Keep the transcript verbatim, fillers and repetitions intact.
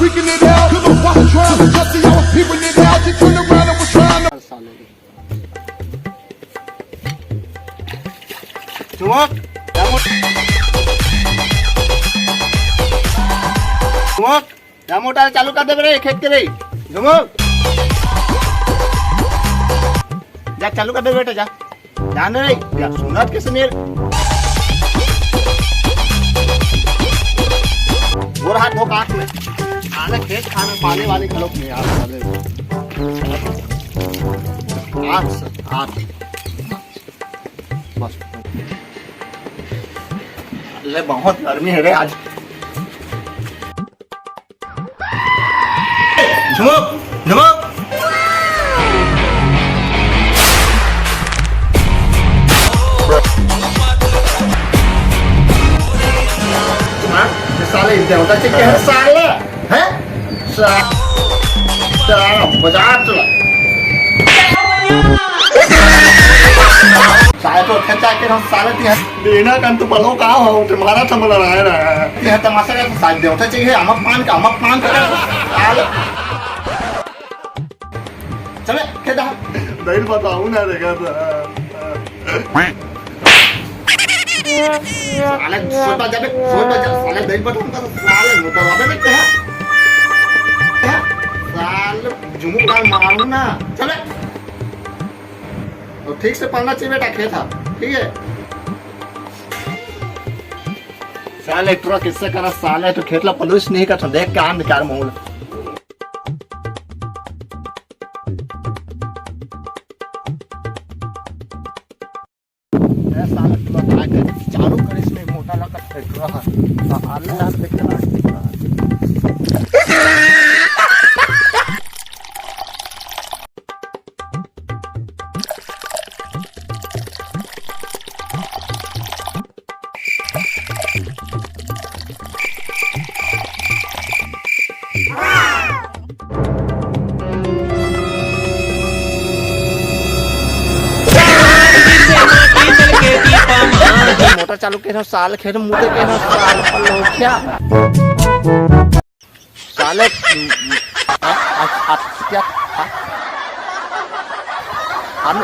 Peeking it out, look, watch her trying to touch it. I was peeping it out. She turned around and was trying to. चुमुक, चुमुक, चुमुक, या motor चालू कर दे रे, खेत के रे। चुमुक, जा चालू कर दे बेटा, जा। जान रे, या सुनत के सुने। गोर हाथ धो काट में। आने खेत खाने पानी वाली घलोक नहीं यार। आज, आज। बस। ले, बहुत गर्मी है रे आज। झुमुक, झुमुक। हाँ? ये साले देवता चेक है साले, हैं? सा-, साला बाजार चला। साले तो खेचा के हम साले ती हैं। बिना कन तो पलो का हो, तुम्हारा तो मला रहा है ना। ये तमाशा का साथ देवता चाहिए, अमक पान का, अमक पान का। साले। चले, खेदा। नहीं बताऊँ ना, देखा था। साले, सोता जाबे, सोता जा, साले, दही बटन का साले, मुद्दा बाबे में क्या? क्या? साले, झुमुक डाल मारू ना। चले। और ठीक से पढ़ना चाहिए बेटा, खेत है, ठीक है? साले, ट्रक इससे करा, साले, तो खेत ला पलुस नहीं कर, देख के आम बेकार माहौल। ए साला, तू बता दे, चालू कर इसमें मोटा लगा ट्रैक्टर है। तो आले जान देख के ना। मोटर चालू के साल खेत मुते के साल पल्लो क्या? साले, आ, आ, आ, क्या? आ, हम